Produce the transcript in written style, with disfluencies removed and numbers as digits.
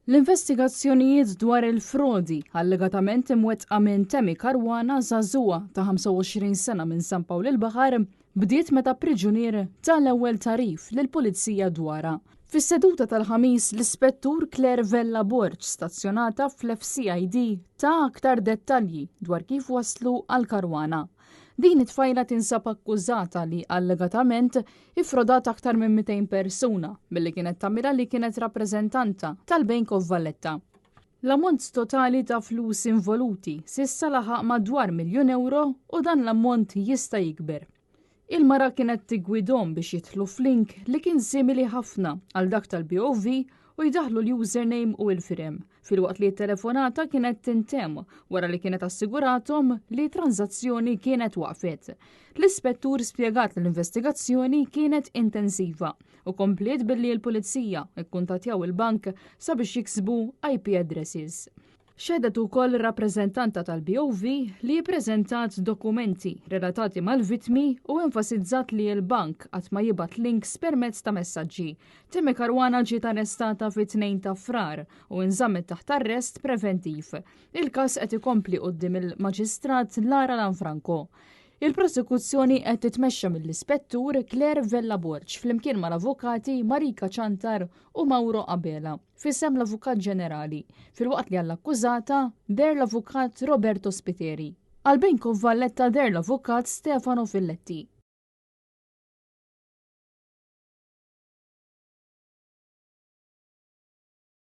L-investigazzjonijiet dwar il-frodi allegatament imwettqa minn Tammy Caruana żagħżugħa ta' 25 sena minn San Pawl il-Baħar bdiet meta priġunier ta l-ewwel tagħrif lill-Pulizija dwarha. Fis-seduta tal-Ħamis l-Ispettur Claire Vella Borg stazzjonata fl-FCID ta aktar dettalji dwar kif waslu għal Caruana. Din it-tfajla tinsab akkużata li allegatament iffrodat aktar minn 200 persuna billi kienet tagħmilha li kienet rappreżentanta tal-Bank of Valletta. L-ammont totali ta' flus involuti s'issa laħaq madwar miljun ewro u dan l-ammont jista' jikber. Il-mara kienet tiggwidhom biex jidħlu f'link li kien simili ħafna għal dak tal-BOV u jdaħħlu l-username u l-firem, filwaqt li t-telefonata kienet tintemm wara li kienet assigurathom li t-tranżazzjoni kienet waqfet. L-ispettur spjegat li l-investigazzjoni kienet intensiva u kompliet billi l-pulizija kkuntattjaw il-bank sabiex jiksbu IP addresses. Xehdet ukoll rappreżentanta tal-BOV li ppreżentat dokumenti relatati mal-vittmi u enfasizzat li l-bank qatt ma jibgħat links permezz ta' messaġġi. Timmy Caruana ġiet arrestata fit-2 ta' Frar u inżammet taħt arrest preventiv. Il-każ qed ikompli quddiem il-Maġistrat Lara Lanfranco. Il-prosekuzzjoni qed titmexxa mill-Ispettur Claire Vella Borg flimkien mal-avukati Marika Ciantar u Mauro Abela. F'isem l-Avukat Ġenerali, filwaqt li għall-akkużata deher l-Avukat Roberto Spiteri. Għal Bank of Valletta deher l-Avukat Stefano Filletti.